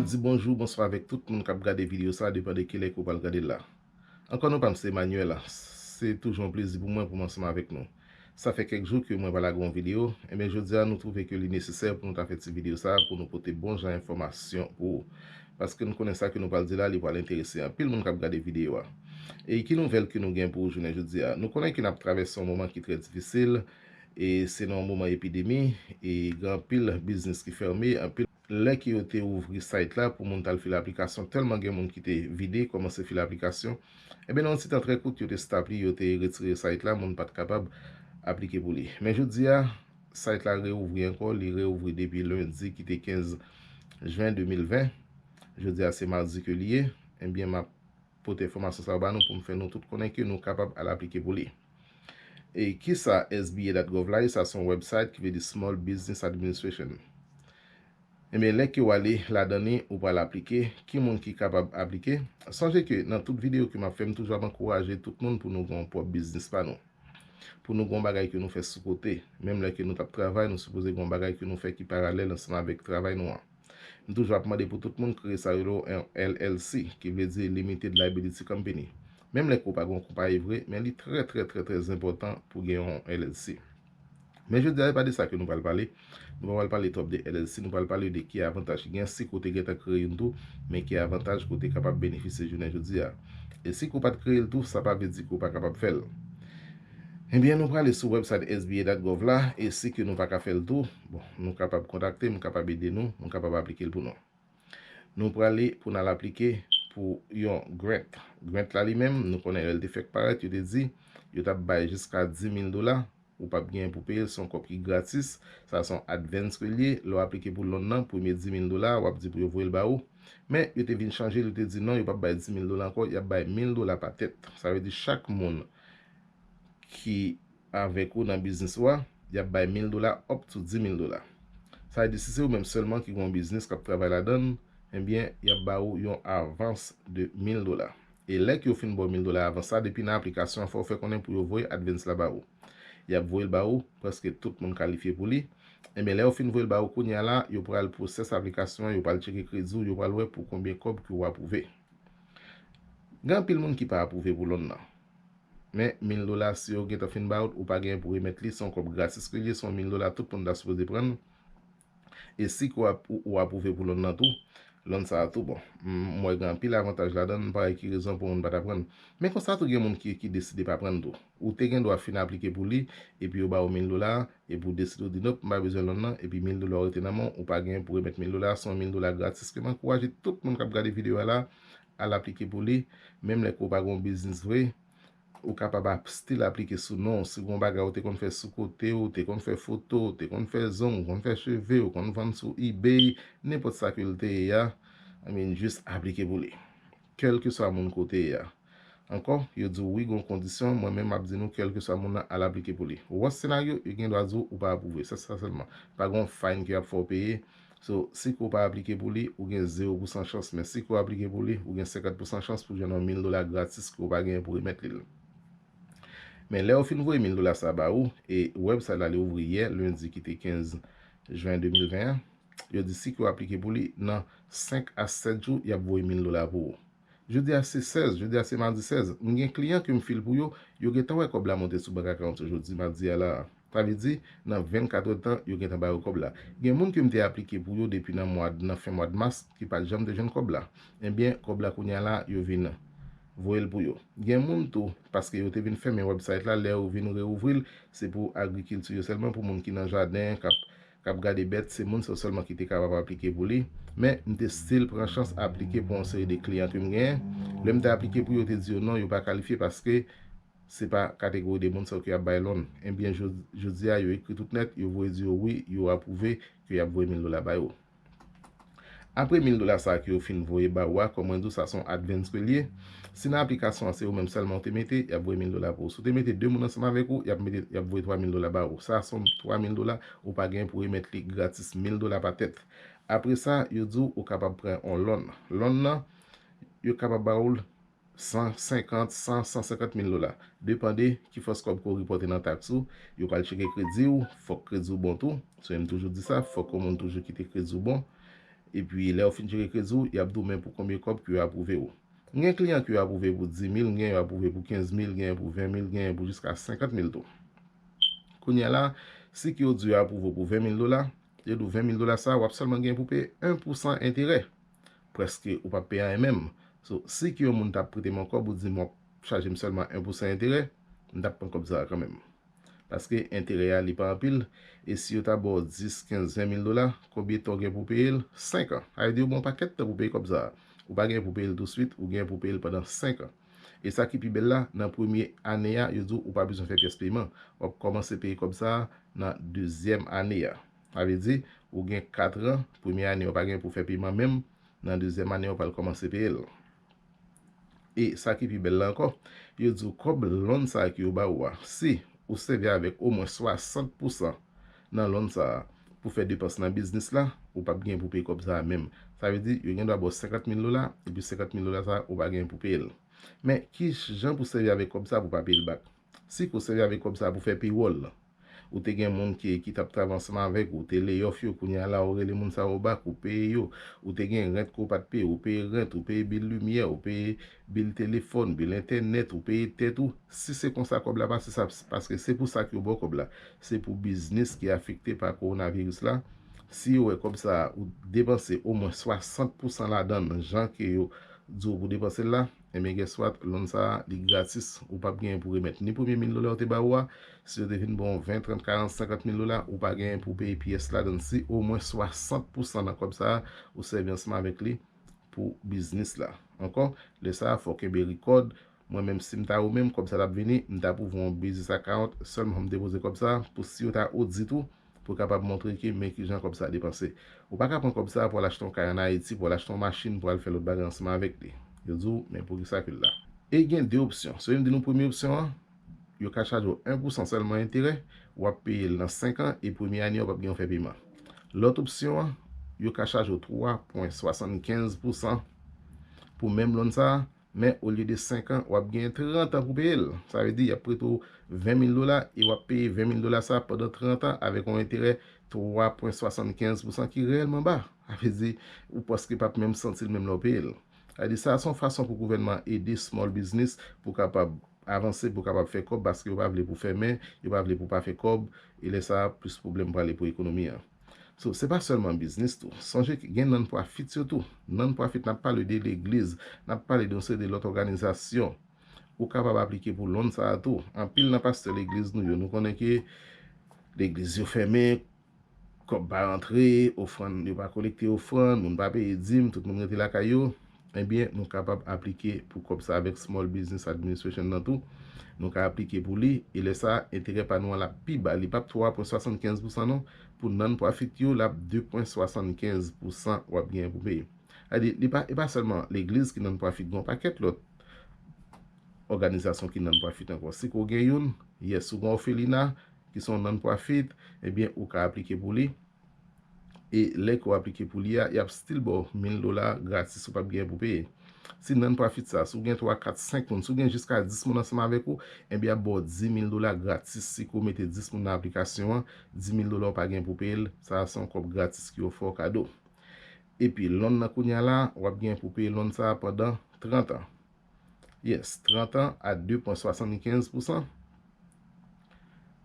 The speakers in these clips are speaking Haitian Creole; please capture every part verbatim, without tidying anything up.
Di bonjou, bonswa avèk tout moun k ap gade videyo sa a, depann de kilè ke w pral gade l la. Ankò non, pa m se Emmanuel. Se toujou yon plezi pou mwen pou m ansanm avèk nou. Sa fè kèk jou ke mwen pa lage yon videyo, enben jodi a nou twouve ke li nesesè pou nou ta fè ti videyo sa a pou nou pote bon jan enfòmasyon pou ou. Paske nou konnen sa ke nou pral di la, li pral enterese anpil moun k ap gade videyo a. E ki nouvèl ke nou gen pou ou jounen jodi a? Nou konnen ke n ap travèse yon moman ki trè difisil, e se nan yon moman epidemi, e gen anpil biznis ki fèmen, anpil lè ke yo te ouvri site la pou moun t al file aplikasyon, tèlman gen moun ki te vide, kòmanse file aplikasyon, enben nan yon ti tan trè kout, yo te stop li, yo te retire site la, moun pa t kapab aplike pou li. Men jodi a, site la reouvri ankò, li reouvri depi lendi ki te kenz jen de mil ven. Jodi a se madi ke li ye, enben m ap pote enfòmasyon sa yo ba nou pou m fè nou tout konnen ke nou kapab al aplike pou li. E kisa S B A dot gov la ye? Sa se yon website ki vle di Small Business Administration. Enben lè ke w ale ladan li, ou pral aplike. Ki moun ki kapab aplike? Sonje ke nan tout videyo ke m ap fè, m toujou ap ankouraje tout moun pou nou gen yon pwòp biznis pa nou. Pou nou gen yon bagay ke nou fè sou kote, menm lè ke nou t ap travay, nou sipoze gen yon bagay ke nou fè ki paralèl ansanm avèk travay nou an. M toujou ap mande pou tout moun kreye sa yo rele yon L L C, ki vle di Limited Liability Company. Menm lè ke w pa gen yon konpayi vre, men li trè, trè, trè, trè enpòtan pou gen yon L L C. Men jodi a, se pa de sa ke nou pral pale. Nou pa pral pale twòp de L L C, nou pral pale de ki avantaj ki gen si ke w te gentan kreye youn tou, men ki avantaj ke w te kapab benefisye jounen jodi a. E si ke w pa t kreye l tou, sa pa vle di ke w pa kapab fè l. Ebyen, nou prale sou website S B A dot gov la, e si ke nou pa ka fè l tou, bon, nou kapab kontakte m, m kapab ede nou, m kapab aplike l pou nou. Nou prale pou n al aplike pou yon grant. Grant la li menm, nou konnen lè l te fèk parèt, yo te di, yo t ap bay jiska dis mil dola, ou p ap genyen pou peye l, se yon kòb ki gratis. Sa se yon advance ke l ye. Lè w aplike pou loan nan, premye dis mil dola, w ap di pou yo voye l ba ou. Men, yo te vin chanje l, yo te di non, yo p ap bay dis mil dola ankò, y ap bay mil dola pa tèt. Sa vle di chak moun ki avèk ou nan biznis ou a, y ap bay mil dola up to dis mil dola. Sa vle di si se ou menm sèlman ki gen yon biznis k ap travay ladan l, ebyen, y ap ba ou yon avans de mil dola. E lè ke yo fin ba w mil dola avans la, depi nan aplikasyon an, fò w fè konnen pou yo voye advance la ba ou. Y ap voye l ba ou, prèske tout moun kalifye pou li. Ebyen, lè yo fin voye l ba ou kounye a la, yo pral pwosès aplikasyon an, yo pral tcheke kredi w, yo pral wè pou konbyen kòb ke w apwouve. Gen anpil moun ki pa apwouve pou loan nan. Men, mil dola, si yo gentan fin ba ou l, ou pa genyen pou remèt li, se yon kòb gratis ke l ye, se yon mil dola tout moun ta sipoze pran. E si ke w ap, ou, ou apwouve pou loan nan tou, loan sa a tou bon. M, m wè gen anpil avantaj ladan l, m pa wè ki rezon pou moun pa ta pran l. Men konsa tou gen moun ki, ki deside pa pran l tou. Ou te gen dwa fin aplike pou li, epi yo ba ou mil dola, epi w deside w di nòp, m pa bezwen loan nan, epi mil dola w rete nan men w, ou pa genyen pou remèt mil dola, se yon mil dola gratis ke m ankouraje tout moun k ap gade videyo a la, al aplike pou li, menm lè ke w pa gen yon biznis vre, ou kapab ap still aplike sou non w. Si gen yon bagay ou te konn fè sou kote, ou te konn fè foto, ou te konn fè zong, ou konn fè cheve, ou konn vann sou eBay, nenpòt sa ke l te ye a, I mean, jis aplike pou li. Kèlkeswa moun ke w te ye a. Ankò, yo di w wi, gen yon kondisyon, mwen menm m ap di nou, kèlkeswa moun nan, al aplike pou li. Worst scenario, yo gen dwa di w ou pa apwouve, se sa sèlman. Pa gen yon fine ke y ap fè w peye. So, si ke w pa aplike pou li, ou gen zewo pousan chans. Men si ke w aplike pou li, ou gen senkant pousan chans pou jwenn yon mil dola gratis ke w pa genyen pou remèt li l. Men lè yo fin voye mil dola sa ba ou, e website la li ouvri yè, lendi ki te kenz jen de mil ven an, yo di si ke w aplike pou li, nan senk a sèt jou, y ap voye mil dola pou ou. Jodi a se sèz, jodi a se madi sèz. M gen kliyan ke m file pou yo, yo gentan wè kòb la monte sou bank account yo jodi madi a la. Sa vle di, nan vennkat èdtan, yo gentan ba yo kòb la. Gen moun ke m te aplike pou yo depi nan mwa, nan fen mwa mas, ki pa t janm te jwenn kòb la. Ebyen, kòb la kounye a la, yo vin voye l pou yo. Gen moun tou, paske yo te vin fèmen website la, lè yo vin reouvri l, se pou agrikilti yo sèlman, pou moun ki nan jaden, k ap k ap gade bèt, se moun sa yo sèlman ki te kapab aplike pou li. Men, m te still pran chans aplike pou yon seri de kliyan ke m genyen. Lè m te aplike pou yo, yo te di yo non, yo pa kalifye paske se pa kategori de moun sa yo ki ap bay loan. Ebyen, jo-, jodi a, yo ekri tout nèt, yo voye di yo wi, yo apwouve ke y ap voye mil dola ba yo. Apre mil dola sa a ke yo fin voye ba ou a, kòm mwen di w, sa se yon advance ke l ye. Si nan aplikasyon an se ou menm sèlman ou te mete, y ap voye mil dola pou ou. Si w te mete de moun ansanm avèk ou, y ap mete, y ap voye twa mil dola ba ou. Sa se yon twa mil dola ou pa gen pou remèt li gratis, mil dola pa tèt. Apre sa, yo di w ou kapab pran yon loan. Loan nan, yo kapab ba ou l san senkant, san, san senkant mil dola. Depann de ki fòs kòb ke w repòte nan taks ou, yo pral tcheke kredi w, fòk kredi w bon tou. Se m toujou di sa, fòk yon moun toujou kite kredi w bon. Epi lè yo fin tcheke kredi w, y ap di w men pou konbyen kòb ke yo apwouve w. Gen kliyan ke yo apwouve pou dis mil, gen yo apwouve pou kenz mil, gen pou ven mil, gen pou jiska senkant mil tou. Kounye a la, si ke yo di yo apwouve w pou ven mil dola, yo di w ven mil dola sa, w ap sèlman gen pou peye en pousan enterè. Prèske ou p ap peye anyen menm. So, si ke yon moun t ap prete m yon kòb, ou di m w ap chaje m sèlman en pousan enterè, m t ap pran kòb sa a kanmenm. Paske enterè a li pa anpil, e si yo ta ba w dis, kenz, ven mil dola, konbyen tan w gen pou peye l? Senk an. Sa vle di ou gen yon pakèt tan pou peye kòb sa a. Ou pa gen pou peye l touswit, ou gen pou peye l pandan senk an. E sa ki pi bèl la, nan premye ane a, yo di w ou pa bezwen fè pyès peman. W ap kòmanse peye kòb sa a nan dezyèm ane a. Sa vle di, ou gen kat an, premye ane a w pa gen pou fè peman menm, nan dezyèm ane a w pral kòmanse peye l. E sa ki pi bèl la ankò, yo di w kòb loan sa a ke yo ba ou a, si ou sèvi avèk omwen swasant pousan nan loan sa a pou fè depans nan biznis la, ou p ap gen pou peye kòb sa a menm. Sa vle di, yo gen dwa ba w senkant mil dola, epi senkant mil dola sa a, ou pa gen pou peye l. Men, ki jan pou sèvi avèk kòb sa a pou pa peye l bak? Si ke w sèvi avèk kòb sa a pou fè paywòl, ou te gen moun ki, ki t ap travay ansanm avèk ou, ou te lay off yo, kounye a la, ou rele moun sa yo bak, ou peye yo, ou te gen rent ke w pa t peye, ou peye rent, ou peye bil limyè, ou peye bil telefòn, bil entènèt, ou peye tèt ou. Si se konsa kòb la pase, sa, paske se pou sa ke yo ba w kòb la. Se pou biznis ki afekte pa kowonaviris la. Si yo wè kòb sa a, ou depanse omwen swasant pousan ladan l, jan ke yo di w pou depanse l la, ebyen, guess what, loan sa a, li gratis. Ou p ap genyen pou remèt ni premye mil dola yo te ba ou a. Si yo te vin ba w ven, trant, karant, senkant mil dola, ou pa genyen pou peye pyès ladan l si omwen swasant pousan nan kòb sa a, ou sèvi ansanm avèk li pou biznis la. Ankò, lè sa a, fò w kenbe rikòd. Mwen menm, si m ta ou menm, kòb sa t ap vini, m t ap ouvri yon business account, sèlman m depoze kòb sa a, pou si yo ta odit ou, pou kapab montre ke men kijan kòb sa a depanse. Ou pa ka pran kòb sa a pou al achte yon kay ann Ayiti, pou al achte yon machin, pou al fè lòt bagay ansanm avèk li. Yo di w, men poukisa ke l la? E gen de opsyon. So, m di nou premye opsyon an, yo ka chaje w en pousan sèlman enterè, w ap peye l nan senk an, e premye ane a, w p ap gen yon fè peman. Lòt opsyon an, yo ka chaje w twa pwen swasannkenz pousan pou menm loan sa a, men olye de senk an, w ap gen trant an pou peye l. Sa vle di, y ap prete w ven mil dola e w ap peye ven mil dola sa a pandan trant an avèk yon enterè twa pwen swasannkenz pousan ki reyèlman ba. Sa vle di, ou prèske p ap menm santi l menm lè w peye l. Sa vle di, sa a se yon fason pou gouvènman ede small business pou kapab avanse, pou kapab fè kòb, paske yo pa vle pou fèmen, yo pa vle pou pa fè kòb, e lè sa a, plis pwoblèm prale pou ekonomi an. So, se pa sèlman biznis tou. Sonje ke gen non-profit yo tou. Non-profit, n ap pale de legliz, n ap pale de yon seri de lòt òganizasyon. Ou kapab aplike pou loan sa a tou. Anpil nan pastè legliz nou yo, nou konnen ke legliz yo fèmen, kòb pa rantre, ofrann, yo pa kolekte ofrann, moun pa peye dim, tout moun rete lakay yo. Ebyen, nou kapab aplike pou kòb sa avèk Small Business Administration nan tou. Nou ka aplike pou li, e lè sa a, enterè pa nou an l ap pi ba. Li p ap twa pwen swasannkenz pousan non. Pou non-profit yo, l ap de pwen swasannkenz pousan w ap genyen pou peye. Sa vle di, li pa, e pa sèlman legliz ki non-profit, gen yon pakèt lòt òganizasyon ki non-profit ankò. Si ke w gen youn, yes, ou gen òfelina, ki se yon non-profit, ebyen, ou ka aplike pou li. E lè ke w aplike pou li a, y ap still ba w mil dola gratis, ou p ap genyen pou peye. Si non-profit sa, si w gen twa, kat, senk moun, si w gen jiska dis moun ansanm avèk ou, ebyen, y ap ba w dis mil dola gratis si ke w mete dis moun nan aplikasyon an, dis mil dola w pa gen pou peye l, sa a se yon kòb gratis ke yo fè w kado. Epi, loan nan kounye a la, w ap gen pou peye loan sa a pandan trant an. Yes, trant an a de pwen swasannkenz pousan.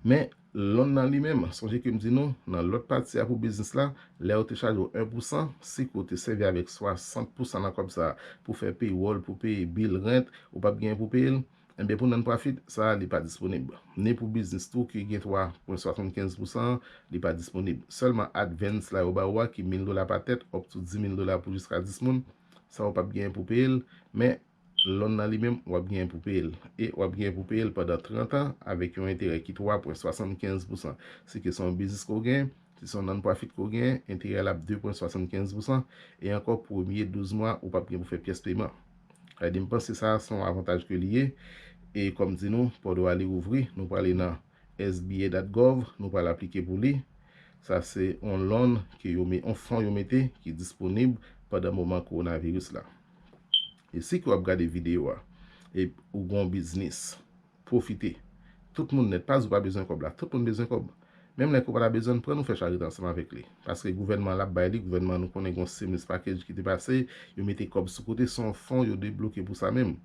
Men, loan nan li menm, sonje ke m di nou, nan lòt pati a pou biznis la, lè yo te chaje w en pousan, si ke w te sèvi avèk swasant pousan nan kòb sa a pou fè paywòl, pou peye bil rent, ou p ap genyen pou peye l, ebyen, pou non-profit, sa a, li pa disponib. Ni pou biznis tou ki gen twa pwen swasannkenz pousan, li pa disponib. Sèlman advance la yo ba ou a, ki mil dola pa tèt, up to dis mil dola pou jiska dis moun, sa a w p ap genyen pou peye l, men loan nan li menm, w ap genyen pou peye l. E w ap genyen pou peye l pandan trant an avèk yon enterè ki twa pwen swasannkenz pousan. Si ke se yon biznis ke w genyen, si se yon non-profit ke w genyen, enterè l ap de pwen swasannkenz pousan. E ankò, premye douz mwa, ou p ap gen pou fè pyès peman. Sa vle di, m panse sa a se yon avantaj ke li ye. E kòm di nou, pòdo a li ouvri, nou prale nan S B A dot gov, nou pral aplike pou li. Sa se yon loan ke yo me-, yon fon yo mete ki disponib pandan moman kowonaviris la. E si ke w ap gade videyo a, e ou gen yon biznis, pwofite. Tout moun nèt, pa di w pa bezwen kòb la. Tout moun bezwen kòb. Menm lè ke w pa ta bezwen l, pran nou fè charite ansanm avèk li. Paske gouvènman an l ap bay li, gouvènman an nou konnen gen yon stimulus package ki te pase, yo mete kòb sou kote, se yon fon yo debloke pou sa menm.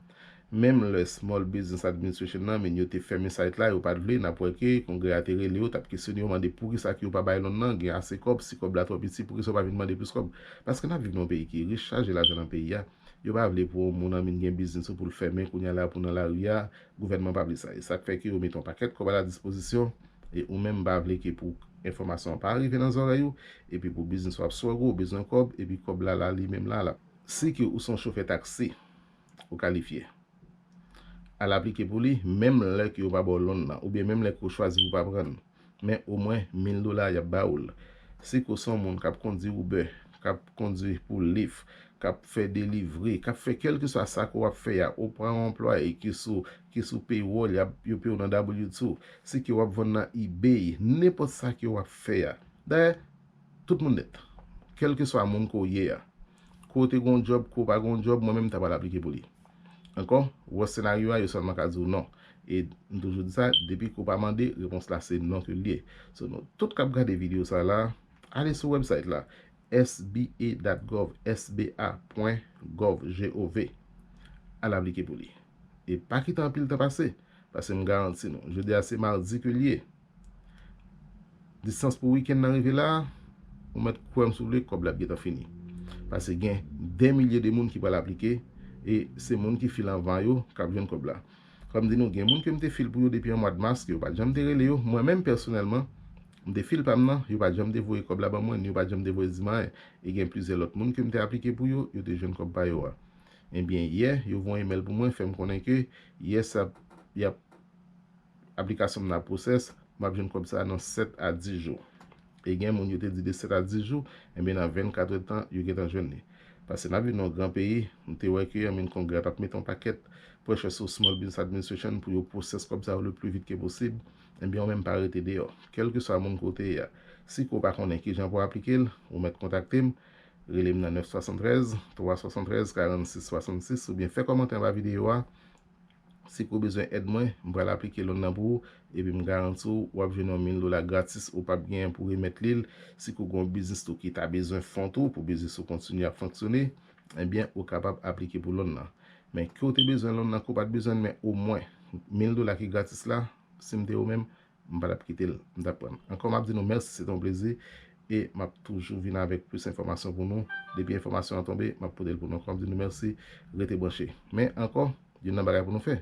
Menm lè Small Business Administration nan, men yo te fèmen site la, yo pa t vle, n ap wè ke Kongrè a te rele yo, t ap kesyone yo, mande poukisa ke yo pa bay loan nan, gen ase kòb, si kòb la twò piti, poukisa yo pa vin mande plis kòb? Paske n ap viv nan yon peyi ki rich, chaje lajan nan peyi a. Yo pa vle pou yon moun anmin gen biznis ou pou l fèmen, kounye a la pou nan lari a, gouvènman pa vle sa. E sa k fè ke yo mete yon pakèt kòb a la dispozisyon, e ou menm pa vle ke pou enfòmasyon an pa rive nan zòrèy ou, epi pou biznis w ap swa gwo, ou bezwen kòb, epi kòb la la li menm la la. Si ke ou se yon chofè taksi, ou kalifye. Al aplike pou li, menm lè ke yo pa ba w loan nan, oubyen menm lè ke w chwazi pou pa pran l. Men omwen mil dola y ap ba ou l. Si ke w se yon moun k ap kondui Uber, k ap kondui pou Lyft, k ap fè delivre, k ap fè kèlkeswa sa ke w ap fè a, ou pran yon anplwaye ki sou, ki sou payroll, y ap, yo peye w nan W two, si ke w ap vann nan eBay, nenpòt sa ke w ap fè a. Dayè, tout moun nèt. Kèlkeswa moun ke w ye a. Ke w te gen yon djòb, ke w pa gen yon djòb, mwen menm m t ap al aplike pou li. Ankò, worst scenario a, yo sèlman ka di w non. E m toujou di sa, depi ke w pa mande, repons la se non ke l ye. So, nou tout k ap gade videyo sa la, ale sou website la, S B A dot gov, S B A pwen gov, G O V. Al aplike pou li. E pa kite anpil tan pase, paske m garanti nou, jodi a se madi ke l ye. Distans pou wikenn nan rive la, ou mèt kwè m si w vle, kòb la ap gentan fini. Paske gen dè milye de moun ki pral aplike, e se moun ki file anvan yo k ap jwenn kòb la. Kòm m di nou, gen moun ke m te file pou yo depi an mwa de mas, ke yo pa t janm te rele yo. Mwen menm, pèsonèlman, m te file pa m nan, yo pa t janm te voye kòb la ban mwen, ni yo pa t janm te voye di m anyen. E gen plizyè lòt moun ke m te aplike pou yo, yo te jwenn kòb pa yo a. Ebyen, yè, yo voye yon imèl pou mwen, fè m konnen ke yè sa, y ap, aplikasyon m nan ap pwosès, m ap jwenn kòb sa a nan sèt a dis jou. E gen moun yo te di de sèt a dis jou, ebyen nan vennkat èdtan, yo gentan jwenn li. Paske n ap viv nan yon gran peyi, m te wè ke anmenn Kongrè a t ap mete yon pakèt pressure sou Small Business Administration pou yo pwosès kòb sa yo le pli vit ke posib, ebyen ou menm pa rete deyò. Kèlkeswa moun ke w te ye a, si ke w pa konnen kijan pou w aplike l, ou mèt kontakte m, rele m nan nèf swasanntrèz, twa swasanntrèz, karannsis swasannsis, oubyen fè kòmantè anba videyo a. Si ke w bezwen èd mwen, m pral aplike loan nan pou ou, epi m garanti w, w ap jwenn yon mil dola gratis, ou p ap genyen pou remèt li l. Si ke w gen yon biznis tou ki ta bezwen fon tou, pou biznis ou kontinye ap fonksyone, ebyen, ou kapab aplike pou loan nan. Men ke w te bezwen loan nan, ke w pa t bezwen l, men omwen mil dola ki gratis la, si m te ou menm, m pa t ap kite l, m t ap pran l. Ankò, m ap di nou mèsi, se te yon plezi, e m ap toujou vin avèk plis enfòmasyon pou nou. Depi enfòmasyon an tonbe, m ap pote l pou nou. Ankò, m ap di nou mèsi, rete branche. Men ankò, youn nan bagay pou nou fè,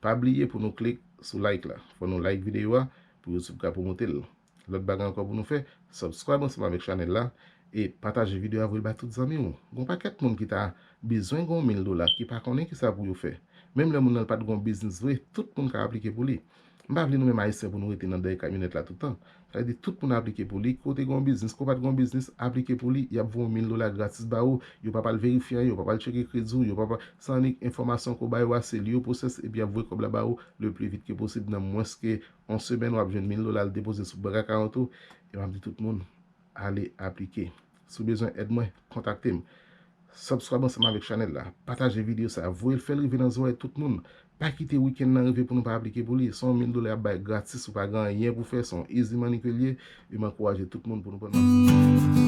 pa bliye pou nou klik sou like la. Fò nou like videyo a pou YouTube ka pwomote l. Lòt bagay ankò pou nou fè, subscribe ansanm avèk chanèl la e pataje videyo a, voye l bay tout zanmi w. Gon pakèt moun ki ta bezwen gon mil dola, ki pa konnen kisa pou yo fè. Menm lè moun nan pa t gon biznis vre, tout moun ka aplike pou li. M pa vle nou menm Ayisyen pou nou rete nan dèyè kamyonèt la tout tan. Sa vle di tout moun aplike pou li, ke w te gon biznis, ke w pa t gon biznis, aplike pou li, y ap voye yon mil dola gratis ba ou, yo p ap al verifye anyen, yo p ap al tcheke kredi w, yo p ap, se annik enfòmasyon ke w ba yo a, se li yo pwosès, epi y ap voye kòb la ba ou le pli vit ke posib, nan mwens ke yon semèn w ap jwenn mil dola, al depoze sou bank account ou, e m ap di tout moun, ale aplike. Si w bezwen èd mwen, kontakte m. Subscribe ansanm avèk chanèl la. Pataje videyo sa a. Voye l, fè l rive nan zòrèy tout moun. Pa kite wikenn nan rive pou nou pa aplike pou li. Se yon mil dola y ap bay gratis, ou pa gen anyen pou fè. Se yon easy money ke l ye. E m ankouraje tout moun pou nou pran nan.